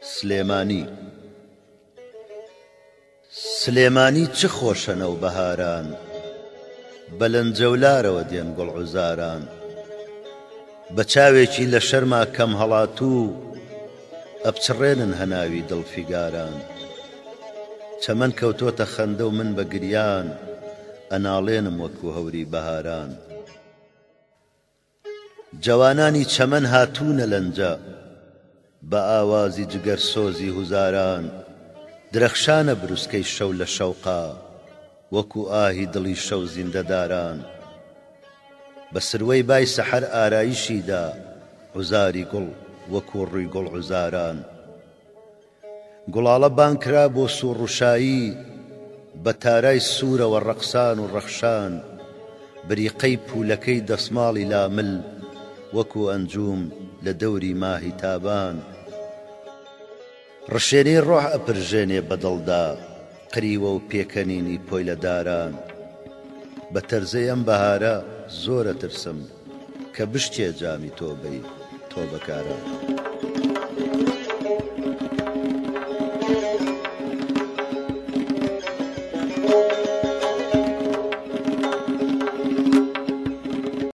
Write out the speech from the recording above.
سلێمانی سلێمانی چ خۆشە نەوبەهاران بە لەنجەولارەوە دێن گوڵعوزاران بە چاوێکی لە شەرما کەم هەڵاتوو ئەپچڕێنن هەناوی دڵ فیگاران چەمەن کەوتۆتە خەندە و من بە گریان ئەناڵێنم وەکوو هەوری بەهاران. جەوانانی چەمەن هاتوونە لەنجە بە ئاوازی جگەر سۆزی هوزاران درەخشانە بروسکەی شەو لە شەوقا وەکوو ئاهی دڵی شەو زیندەداران بە سروەی بای سەحەر ئارایشی دا عوزاری گوڵ وەکوو ڕووی گوڵ عوزاران. گوڵاڵە بانگ کرا بۆ سووڕ و شایی، بە تارای سوورەوە ڕەقسان و ڕەخشان، بریقەی پوولەکەی دەسماڵی لامل، وەکوو ئەنجووم لە دەوری ماهی تابان. ڕشێنەی ڕۆح ئەپرژێنێ بە دڵدا، قریوە و پێکەنینی پۆیلەداران. بە تەرزەی ئەم بەهارە زۆر ئەترسم، کە بشکێ جامی تۆبەی تۆبەکاران.